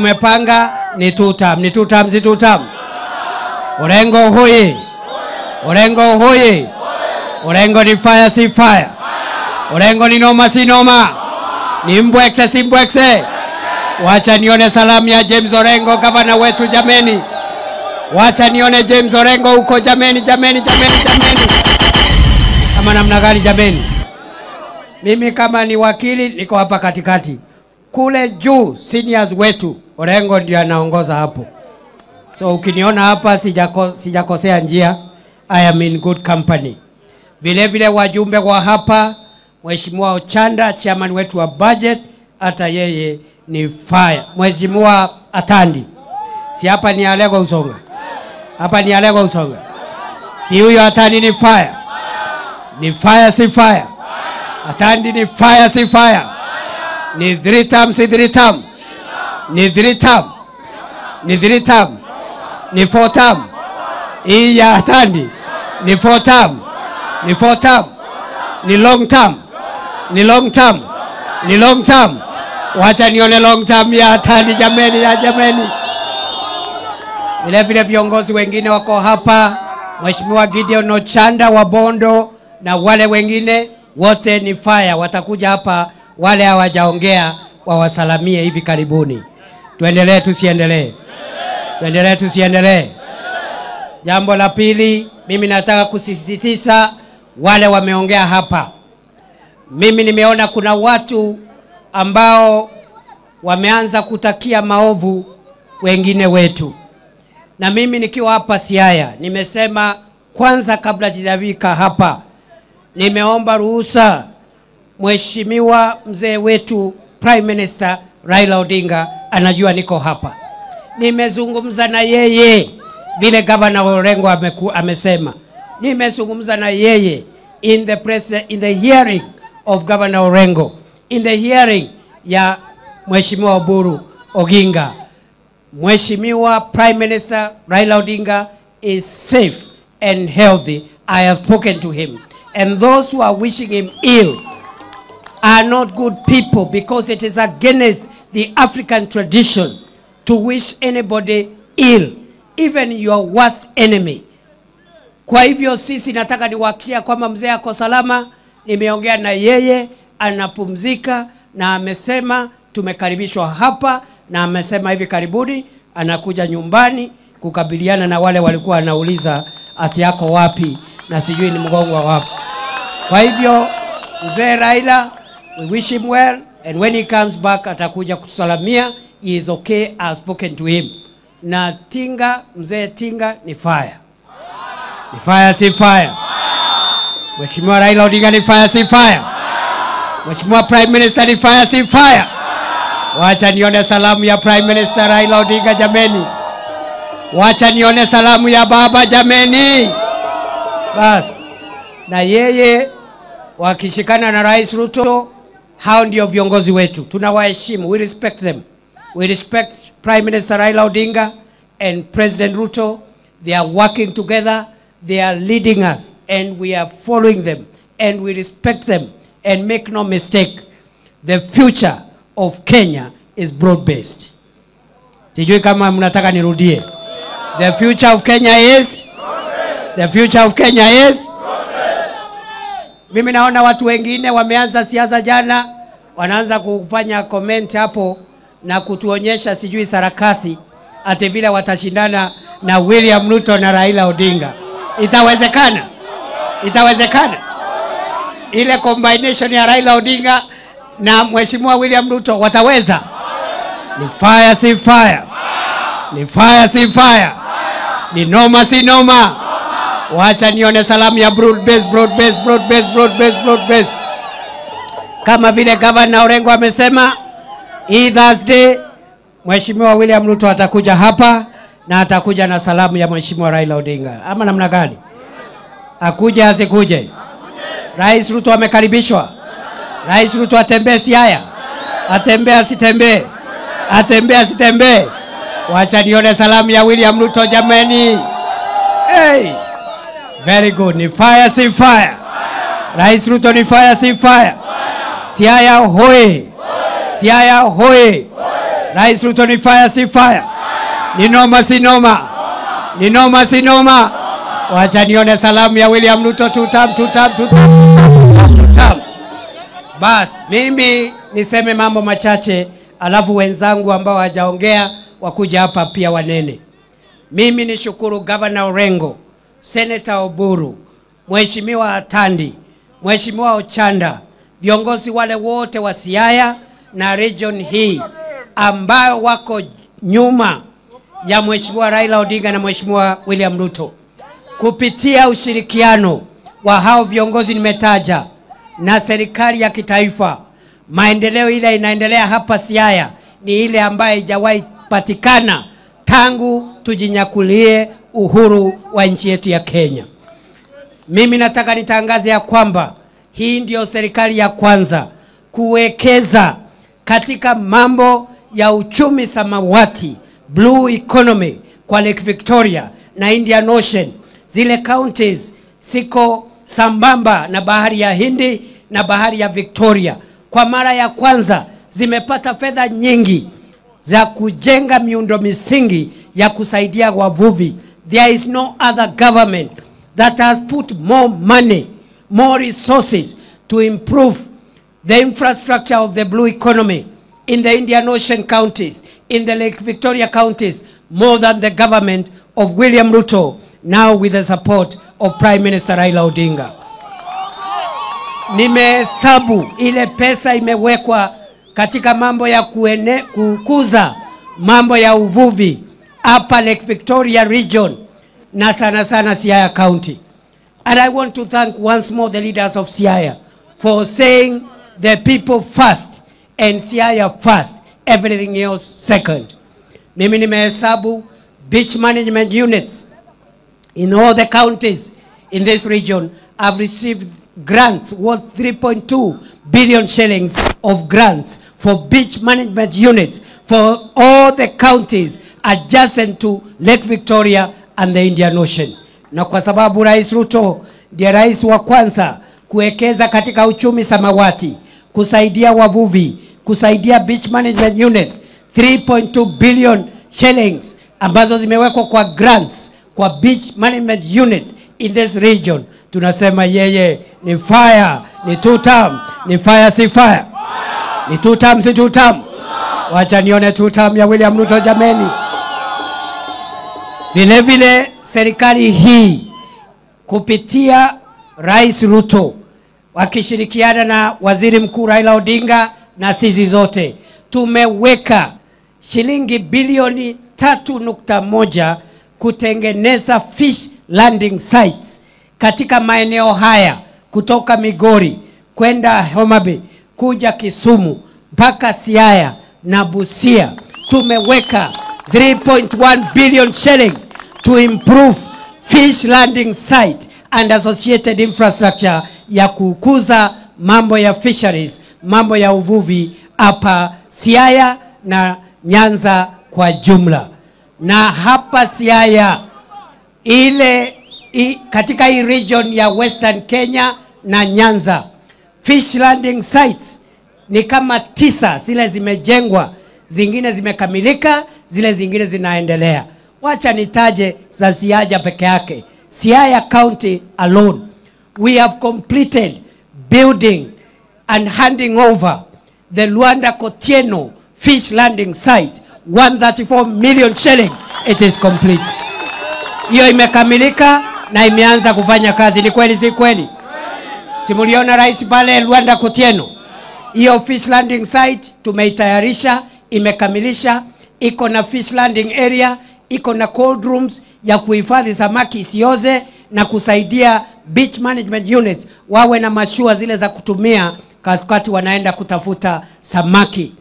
Tumepanga ni two term, ni two term, si two term. Orengo hoye. Orengo hoye. Orengo ni fire, si fire. Orengo ni noma, si noma. Ni mbwekse, si mbwekse. Wacha nione salamu ya James Orengo, gavana wetu jameni. Wacha nione James Orengo huko jameni, jameni, jameni, jameni. Kama namna gani jameni? Mimi kama ni wakili niko hapa katikati. Kule juu seniors wetu Orengo ndio anaongoza hapo. So ukiniona hapa sijakosea njia. I am in good company. Vile vile wajumbe wa hapa, Mheshimiwa Ochanda, chairman wetu wa budget, hata yeye ni fire. Mheshimiwa Atandi. Si hapa ni Alego Usonga. Hapa ni Alego Usonga. Si huyo Atandi ni fire. Ni fire si fire. Atandi ni fire si fire. Ni 3 term si 3 term. Ni 3 term. Ni 3 term. Ni 4 term. Hii ya Atandi ni 4 term. Ni 4 term. Ni long term. Ni long term. Ni long term. Wacha nione long term ya Atandi jameni, ya jameni. Vile vile viongozi wengine wako hapa, Mheshimiwa Gideon Ochanda wa Bondo na wale wengine wote ni fire, watakuja hapa, wale hawajaongea wawasalamie hivi karibuni. Tuendelee tusiendelee? Tuendelee tusiendelee? Jambo la pili, mimi nataka kusisitiza wale wameongea hapa. Mimi nimeona kuna watu ambao wameanza kutakia maovu wengine wetu. Na mimi nikiwa hapa Siaya, nimesema kwanza kabla sijafika hapa, nimeomba ruhusa Mheshimiwa mzee wetu Prime Minister Raila Odinga, anajua niko hapa. Nimezungumza na yeye vile Governor Orengo amesema. Nimezungumza na yeye in the press, in the hearing of Governor Orengo, in the hearing ya Mheshimiwa Oburu Oginga. Mheshimiwa Prime Minister Raila Odinga is safe and healthy. I have spoken to him. And those who are wishing him ill are not good people, because it is against the African tradition to wish anybody ill, even your worst enemy. Kwa hivyo sisi nataka niwahakikishie kwamba mzee ako salama. Nimeongea na yeye, anapumzika na amesema tumekaribishwa hapa, na amesema hivi karibuni anakuja nyumbani kukabiliana na wale walikuwa wanauliza ati yako wapi na sijui ni mgongo wapi. Kwa hivyo mzee Raila, we wish him well, and when he comes back atakuja kutusalamia. He is okay, I have spoken to him. Na Tinga, mzee Tinga ni fire. Ni fire si fire. Mheshimiwa Raila Odinga ni fire si fire. Mheshimiwa Prime Minister ni fire si fire. Wacha nione salamu ya Prime Minister Raila Odinga jameni. Wacha nione salamu ya baba jameni. Bas. Na yeye wakishikana na Rais Ruto, hao ndio viongozi wetu. Tunawaheshimu, we respect them. We respect Prime Minister Raila Odinga and President Ruto. They are working together. They are leading us, and we are following them, and we respect them. And make no mistake, the future of Kenya is broad-based. Sijui kama mnataka nirudie. The future of Kenya is? The future of Kenya is? Mimi naona watu wengine wameanza siasa jana, wanaanza kufanya comment hapo na kutuonyesha sijui sarakasi ati vile watashindana na William Ruto na Raila Odinga. Itawezekana? Itawezekana? Ile combination ya Raila Odinga na Mheshimiwa William Ruto wataweza? Ni fire si fire. Ni fire si fire. Ni noma si noma. Wacha nione salamu ya broad base, broad base, broad base, broad base, broad base. Kama vile Governor Orengo amesema, hii Thursday Mheshimiwa William Ruto atakuja hapa na atakuja na salamu ya Mheshimiwa Raila Odinga. Ama namna gani? Akuje asikuje? Rais Ruto amekaribishwa. Rais Ruto atembee Siaya? Atembee asitembee? Atembee asitembee? Wacha nione salamu ya William Ruto jameni. Hey! Very good. Ni fire si fire. Rais Ruto ni fire si fire. Siaya hoye. Siaya hoye. Rais Ruto ni fire si fire? Ni noma si noma? Ni noma si noma? Wacha nione salamu ya William Ruto two term, two term, two term, two term. Bas, mimi niseme mambo machache alafu wenzangu ambao hawajaongea wakuja hapa pia wanene. Mimi nishukuru Governor Orengo, Senator Oburu, Mheshimiwa Atandi, Mheshimiwa Ochanda, viongozi wale wote wa Siaya na region hii ambayo wako nyuma ya Mheshimiwa Raila Odinga na Mheshimiwa William Ruto. Kupitia ushirikiano wa hao viongozi nimetaja na serikali ya kitaifa, maendeleo ile inaendelea hapa Siaya ni ile ambayo haijawahi patikana tangu tujinyakulie uhuru wa nchi yetu ya Kenya. Mimi nataka nitangaze ya kwamba hii ndio serikali ya kwanza kuwekeza katika mambo ya uchumi samawati, blue economy, kwa Lake Victoria na Indian Ocean. Zile counties siko sambamba na bahari ya Hindi na bahari ya Victoria. Kwa mara ya kwanza zimepata fedha nyingi za kujenga miundo misingi ya kusaidia wavuvi. There is no other government that has put more money, more resources to improve the infrastructure of the blue economy in the Indian Ocean counties, in the Lake Victoria counties, more than the government of William Ruto, now with the support of Prime Minister Raila Odinga. Nimehesabu ile pesa imewekwa katika mambo ya kukuza mambo ya uvuvi hapa Lake Victoria region na sana sana Siaya County. And I want to thank once more the leaders of Siaya for saying the people first and Siaya first, everything else second. Mimi nimehesabu beach management units in all the counties in this region have received grants worth 3.2 billion shillings of grants for beach management units for all the counties adjacent to Lake Victoria and the Indian Ocean. Na kwa sababu Rais Ruto ndiye rais wa kwanza kuwekeza katika uchumi samawati, kusaidia wavuvi, kusaidia beach management units, 3.2 billion shillings ambazo zimewekwa kwa grants kwa beach management units in this region. Tunasema yeye ni fire, ni two term, ni fire si fire? Ni two term si two term? Wacha nione two term ya William Ruto, jameni. Vile vile serikali hii kupitia Rais Ruto wakishirikiana na Waziri Mkuu Raila Odinga na sisi zote tumeweka shilingi bilioni 3.1 kutengeneza fish landing sites katika maeneo haya kutoka Migori kwenda Homa Bay kuja Kisumu mpaka Siaya na Busia. Tumeweka 3.1 billion shillings to improve fish landing site and associated infrastructure ya kukuza mambo ya fisheries, mambo ya uvuvi hapa Siaya na Nyanza kwa jumla. Na hapa Siaya ile katika hii region ya Western Kenya na Nyanza, fish landing sites ni kama 9, zile zimejengwa, zingine zimekamilika, zile zingine zinaendelea. Wacha nitaje za Siaya peke yake. Siaya County alone, we have completed building and handing over the Luanda Kotieno fish landing site, 134 million shillings. It is complete. Hiyo imekamilika na imeanza kufanya kazi. Ni kweli si kweli? Simuliona rais pale Luanda Kotieno. Hiyo fish landing site tumeitayarisha, imekamilisha, iko na fish landing area, iko na cold rooms ya kuhifadhi samaki isioze na kusaidia beach management units wawe na mashua zile za kutumia wakati wanaenda kutafuta samaki.